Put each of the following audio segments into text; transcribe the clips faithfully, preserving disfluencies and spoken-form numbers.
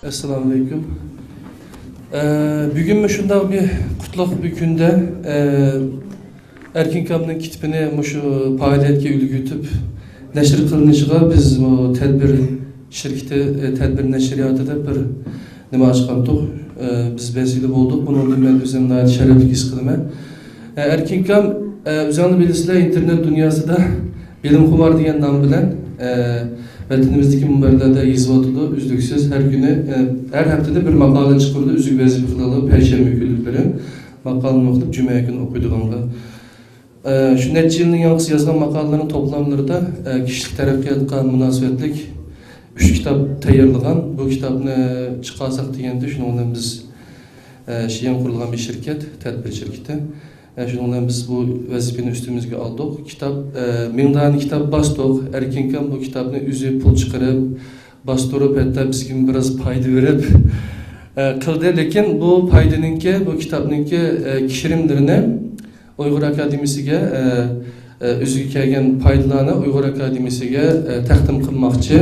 ئەسسالامۇئەلەيكۇم. ئە، بۈگۈن مۇشۇنداق بىر قۇتلۇق بىر كۈندە، ئە، ئەركىن كامنىڭ كىتابىنى مۇشۇ پائالىيەتكە ئۈلگۈتۈپ نەشر قىلىنىشىغا بىز بۇ تەدبىر شىركىتى، ئە، تەدبىر نەشرىياتى دەپ بىر نېمە ئاچقانتۇق. ئە، بىز ۋەسىلە بولدۇق. بۇنىڭدىن مەن ئۆزۈمنى ناھايىتى شەرەپلىك ھېس قىلىمەن. ئە، ئەركىن كام، ئە، ئۆزۈڭلار بىلىسىلەر، ئىنتېرنېت دۇنياسىدا بىلىمخۇمار دېگەن نام بىلەن، ئە، ۋەتىنىمىزدىكى مۇنبەرلەردە يېزىۋاتىدۇ ئۈزلۈكسىز ھەر كۈنى، ئە، ھەر ھەپتىدە بىر ماقالە چىقىرىدۇ، ئۆزىگە ۋەزىپە قىلىدۇ، پەيشەنبە كۈنلىرى ماقالىنى ئوقۇپ، جۈمە كۈنى ئوقۇيدىغانغا. ئە، شۇ نەچچە يىلنىڭ ياڭىقىسى يازغان ماقالىلىرىنىڭ توپلاملىرىدا، ئە، كىشىلىك تەرەققىياتقا مۇناسىۋەتلىك ئۈچ كىتاب تەييارلىغان. بۇ كىتابنى چىقارساق دېگەندە، شۇنىڭ بىلەن بىز، ئە، شىئەن قۇرۇلغان بىر شىركەت، تەدبىر شىركىتى. ئە، شۇنىڭ بىلەن بىز بۇ ۋەزىپىنى ئۈستىمىزگە ئالدۇق. كىتاب، ئە، مىڭ دانە كىتاب باستۇق. ئەركىن كام بۇ كىتابنى ئۆزى پۇل چىقىرىپ، باستۇرۇپ، ھەتتا بىزگىمۇ بىراز پايدا بېرىپ، ئە، قىلدى. لېكىن بۇ پايدىنىڭكى، بۇ كىتابنىڭكى، ئە، كىرىملىرىنى ئۇيغۇر ئاكادېمىيىسىگە، ئە، ئە، ئۆزىگە كەلگەن پايدىلارنى ئۇيغۇر ئاكادېمىيىسىگە، ئە، تەقدىم قىلماقچى.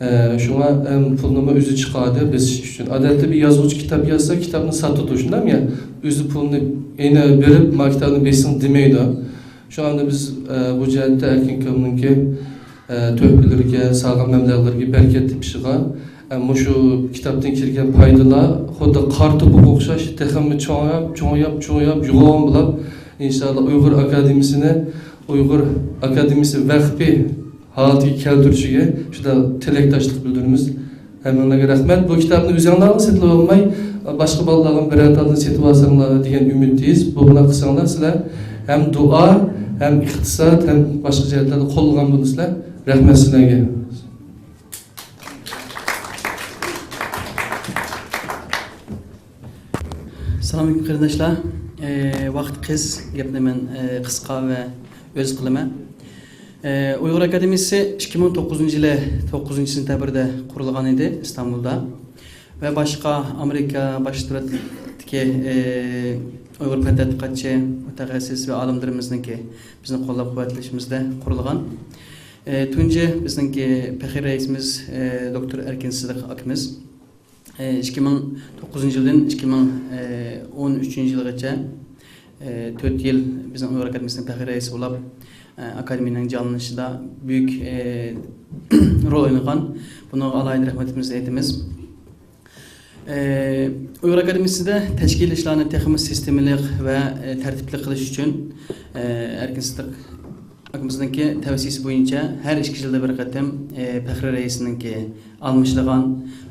ئە، شۇڭا ھەم پۇلنىمۇ ئۆزى چىقاردى بېسىش ئۈچۈن. ئادەتتە بىر يازغۇچى كىتاب يازسا، كىتابنى ساتىدۇ، شۇنداقمۇ يا؟ ئۆزى پۇلنى يەنە بېرىپ، ما كىتابنى بېسىڭ دېمەيدۇ. شۇڭا بىز، ئە، بۇ جەھەتتە ئەركىن كامنىڭكى، ئە، تۆھپىلىرىگە، سالغان مەبلەغلىرىگە بەرىكەت تېپىشىغا، ئە، مۇشۇ كىتابتىن كىرگەن پايدىلار خۇددى قار توپىغا ئوخشاش تېخىمۇ چوڭاياپ، چوڭاياپ، چوڭاياپ، يوغان بولۇپ، ئىنشاللا ئۇيغۇر ئاكادېمىيىسىنى، ئۇيغۇر ئاكادېمىيىسى ۋەقپى ھالىتىگە كەلتۈرۈشىگە شۇنداق تىلەكداشلىق بىلدۈرىمىز. ھەممىڭلارغا رەھمەت. بۇ كىتابنى ئۆزۈڭلارغا سېتىۋالماي، باشقا بالىلارغا بىرەر تالنى سېتىۋالساڭلار دېگەن ئۈمىدتىمىز. بۇ بۇنداق قىلساڭلار سىلەر ھەم دۇئا، ھەم ئىقتىساد، ھەم باشقا جەھەتلەردە قوللىغان بولىسىلەر. رەھمەت سىلەرگە. سالام ئەلەيكۇم قېرىنداشلار. ئە، ۋاقىت قىس، گەپنى مەن، ئە، قىسقا ۋە ئۆز قىلىمەن. ئە، ئۇيغۇر ئاكادېمىيىسى ئىككى مىڭ توققۇزىنچى يىلى توققۇزىنچى سېنتەبىردە قۇرۇلغان ئىدى ئىستانبۇلدا. ۋە باشقا ئامېرىكا، باشقا دۆلەتلەردىكى، ئە، ئۇيغۇر پەن تەتقىقاتچى، مۇتەخەسسىس ۋە ئالىملىرىمىزنىڭكى بىزنى قوللاپ قۇۋۋەتلىشىمىزدە قۇرۇلغان. ئە، تۇنجى بىزنىڭكى پەخرىي رەئىسىمىز، ئە، دوكتور ئەركىن سىدىق ئاكىمىز. ئىككى مىڭ توققۇزىنچى يىلدىن ئىككى مىڭ ئون ئۈچىنچى يىلغىچە، تۆت يىل بىزنىڭ ئۇيغۇر ئاكادېمىيىسىنىڭ پەخرىي رەئىسى بولۇپ، ئاكادېمىيىنىڭ جانلىنىشىدا بۈيۈك رول ئوينىغان. بۇنىڭغا ئالاھىدە رەھمىتىمىزنى ئېيتىمىز. ئۇيغۇر ئاكادېمىيىسىدە تەشكىلىي ئىشلارنى تېخىمۇ سىستېمىلىق ۋە تەرتىپلىك قىلىش ئۈچۈن، ئەركىن سىدىق ئاكىمىزنىڭكى تەۋسىيىسى بويىچە ھەر ئىككى يىلدا بىر قېتىم، ئە، پەخرىي رەئىسنىڭكى ئالمىشىدىغان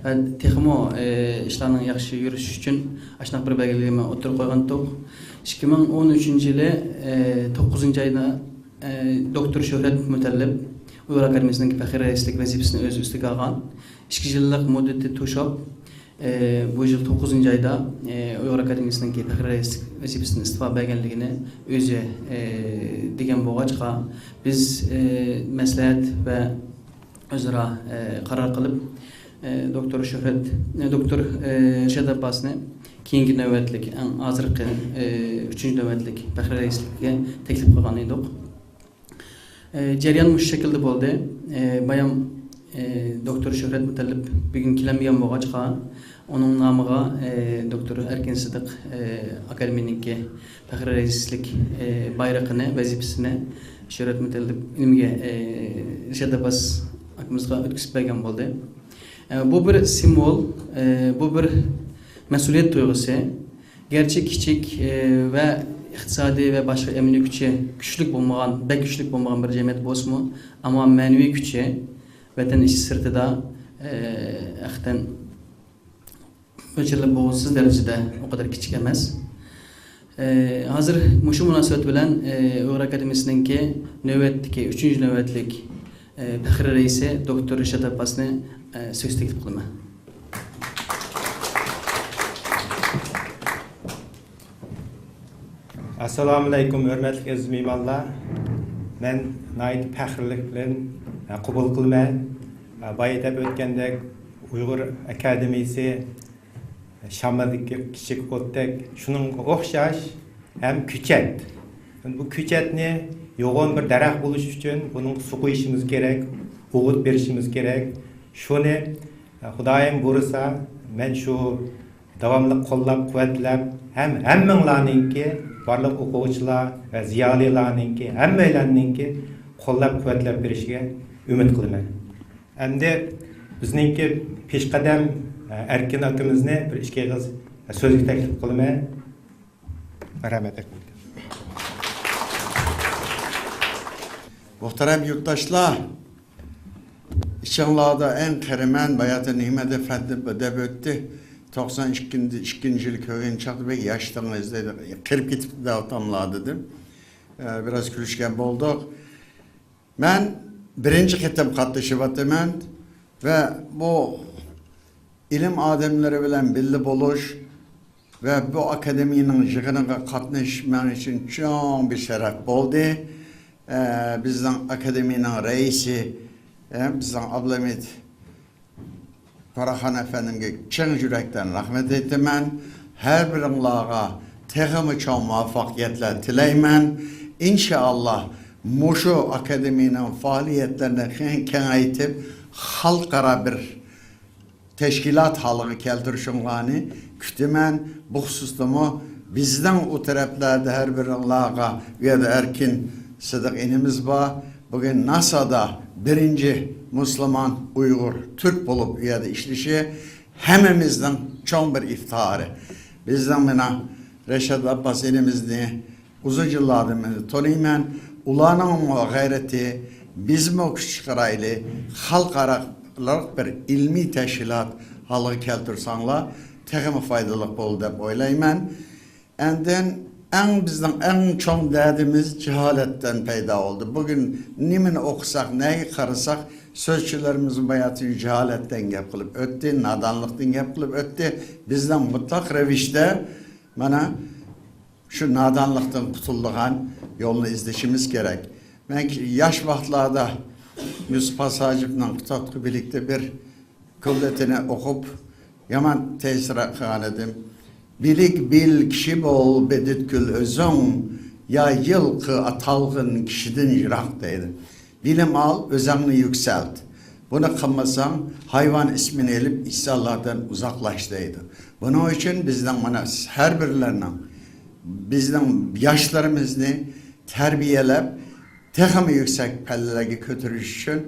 ۋە تېخىمۇ، ئە، ئىشلارنىڭ ياخشى يۈرۈشى ئۈچۈن ئاشۇنداق بىر بەلگىلىمە ئوتتۇرىغا قويغانتۇق. ئىككى مىڭ ئون ئۈچىنچى يىلى، ئە، توققۇزىنچى ئايدا، ئە، دوكتور شۆھرەت مۇتەللىپ ئۇيغۇر ئاكادېمىيىسىنىڭكى پەخرىي رەئىسلىك ۋەزىپىسىنى ئۆز ئۈستىگە ئالغان. ئىككى يىللىق مۇددىتى توشۇپ، ئە، بۇ يىل توققۇزىنچى ئايدا، ئە، ئۇيغۇر ئاكادېمىيىسىنىڭكى پەخرىي رەئىسلىك ۋەزىپىسىدىن ئىستېپا بەرگەنلىكىنى ئۆزى، ئە، دېگەن بولغاچقا، بىز، ئە، مەسلىھەت ۋە ئۆزئارا، ئە، قارار قىلىپ، ئە، دوكتور شۆھرەت، ئە، دوكتور، ئە، رىشات ئابباسنى كېيىنكى نۆۋەتلىك، ئەڭ ھازىرقى، ئە، ئۈچىنچى نۆۋەتلىك پەخرىي رەئىسلىككە تەكلىپ قىلغان ئىدۇق. ئە، جەريان مۇشۇ شەكىلدە بولدى. ئە، بايام، ئە، دوكتور شۆھرەت مۇتەللىپ بۈگۈن كېلەلمىگەن بولغاچقا، ئۇنىڭ نامىغا، ئە، دوكتور ئەركىن سىدىق، ئە، ئاكادېمىيىنىڭكى پەخرىي رەئىسلىك، ئە، بايرىقىنى، ۋەزىپىسىنى شۆھرەت مۇتەللىپ ئىنىمگە، ئە، رىشات ئابباس ئاكىمىزغا ئۆتكۈزۈپ بەرگەن بولدى. ئە، بۇ بىر سىمۋول، ئە، بۇ بىر مەسئۇلىيەت تۇيغۇسى. گەرچە كىچىك، ئى، ۋە ئىقتىسادىي ۋە باشقا ئەمەلىي كۈچى كۈچلۈك بولمىغان، بەك كۈچلۈك بولمىغان بىر جەمئىيەت بولسىمۇ، ئەمما مەنىۋى كۈچى ۋەتەن ئىچى سىرتىدا، ئى، ھەقىقەتەن ئۆلچەملەپ بولغۇسىز دەرىجىدە ئۇ قەدەر كىچىك ئەمەس. ئى، ھازىر مۇشۇ مۇناسىۋەت بىلەن، ئى، ئۇيغۇر ئاكادېمىيىسىنىڭكى نۆۋەتتىكى، ئۈچىنچى نۆۋەتلىك، ئى، پەخرىي رەئىسى دوكتور رىشات ئابباسنى، ئى، سۆزگە تەكلىپ قىلىمەن. ئەسسالامۇئەلەيكۇم، ھۆرمەتلىك ئەزىز مېھمانلار! مەن ناھايىتى پەخىرلىك بىلەن، ئە، قوبۇل قىلىمەن. ئە، بايا دەپ ئۆتكەندەك، ئۇيغۇر ئاكادېمىيىسى شامالدىكى كىچىك ئوتتەك، شۇنىڭغا ئوخشاش ھەم كۆچەت. بۇ كۆچەتنى يوغان بىر دەرەخ بولۇش ئۈچۈن بۇنىڭغا سۇ قۇيۇشىمىز كېرەك، ئوغۇت بېرىشىمىز كېرەك. شۇنى خۇدايىم بۇيرۇسا، مەن شۇ داۋاملىق قوللاپ-قۇۋۋەتلەپ، ھەم ھەممىڭلارنىڭكى، بارلىق ئوقۇغۇچىلار ۋە زىيالىيلارنىڭكى، ھەممەيلەننىڭكى قوللاپ-قۇۋۋەتلەپ بېرىشىگە ئۈمىد قىلىمەن. ئەمدى بىزنىڭكى پېشقەدەم، ئە، ئەركىن ئاكىمىزنى بىر ئىككى ئېغىز سۆزگە تەكلىپ قىلىمەن. رەھمەت. مۇھتەرەم يۇرتداشلار، ئىچىڭلاردا ئەڭ قېرىمەن باياتىن نېمە دەپ، دەپ ئۆتتى. توقسان ئىككىنچى يىل كۆرگەن چاغدا بەك ياش ئىدىڭىز دېدى. قېرىپ كېتىپتۇ دەۋاتاملا دېدىم. ئە، بىراز كۈلۈشكەن بولدۇق. مەن بىرىنچى قېتىم قاتنىشىۋاتىمەن ۋە بۇ ئىلىم ئادەملىرى بىلەن بىللە بولۇش ۋە بۇ ئاكادېمىيەنىڭ يىغىنىغا قاتنىشىش مەن ئۈچۈن چوڭ بىر شەرەپ بولدى. ئە، بىزنىڭ ئاكادېمىيەنىڭ رەئىسى، ئە، بىزنىڭ ئابلىمىت قاراخان ئەپەندىمگە چىن يۈرەكتىن رەھمەت ئېيتىمەن. ھەر بىرىڭلارغا تېخىمۇ چوڭ مۇۋەپپەقىيەتلەر تىلەيمەن. ئىنشائاللا، مۇشۇ ئاكادېمىيەنىڭ پائالىيەتلىرىنى كېڭەيتىپ، خەلقئارا بىر تەشكىلات ھالىغا كەلتۈرۈشۈڭلارنى كۈتىمەن. بۇ خۇسۇستىمۇ بىزنىڭ ئۇ تەرەپلەردە ھەر بىرىڭلارغا، ئۇ يەردە ئەركىن سىدىق ئىنىمىز بار. بۈگۈن ناسادا بىرىنچى مۇسۇلمان، ئۇيغۇر، تۈرك بولۇپ ئۇ يەردە ئىشلىشى ھەممىمىزنىڭ چوڭ بىر ئىپتىخارى. بىزنىڭ مانا رەشاد ئابباس ئىنىمىزنى ئۇزۇن يىللاردىن بېرى تونۇيمەن. ئۇلارنىڭمۇ غەيرىتى، بىزمۇ كۈچ چىقىرايلى، خەلقئارالىق بىر ئىلمىي تەشكىلات ھالغا كەلتۈرسەڭلار، تېخىمۇ پايدىلىق بولىدۇ دەپ ئويلايمەن. ئاندىن ئەڭ، بىزنىڭ ئەڭ چوڭ دەردىمىز جاھالەتتىن پەيدا بولدى. بۈگۈن نېمىنى ئوقۇساق، نەگە قارىساق، سۆزچىلىرىمىز باياتىن جاھالەتتىن گەپ قىلىپ ئۆتتى، نادانلىقتىن گەپ قىلىپ ئۆتتى. بىزنىڭ مۇتلەق رەۋىشتە مانا شۇ نادانلىقتىن قۇتۇلىدىغان يولنى ئىزدىشىمىز كېرەك. مەن ياش ۋاقىتلاردا يۈسۈپ خاس ھاجىپنىڭ قۇتادغۇ بىلىكتە بىر كۇپلېتىنى ئوقۇپ، يامان تەسىر قىلغان ئىدىم. بىلىك بىل، كىشى بول، بىدىتكۈل ئۆزۈڭ، يا يىلقى ئاتالغىن كىشىدىن يىراق دەيدۇ. بىلىم ئال، ئۆزۈڭنى يۈكسەلت. بۇنى قىلمىساڭ، ھايۋان ئىسمىنى ئېلىپ، ئىنسانلاردىن ئۇزاقلاش دەيدۇ. بۇنىڭ ئۈچۈن بىزنىڭ مانا ھەر بىرلەرنىڭ، بىزنىڭ ياشلىرىمىزنى تەربىيەلەپ، تېخىمۇ يۈكسەك پەللىلەرگە كۆتۈرۈش ئۈچۈن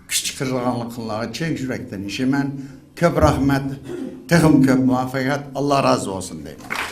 كۈچ چىقىرىدىغانلىقىڭلارغا چىن يۈرەكتىن ئىشىنىمەن. كۆپ رەھمەت، تېخىمۇ كۆپ مۇۋەپپەقىيەت، ئاللا رازى بولسۇن دەيمەن.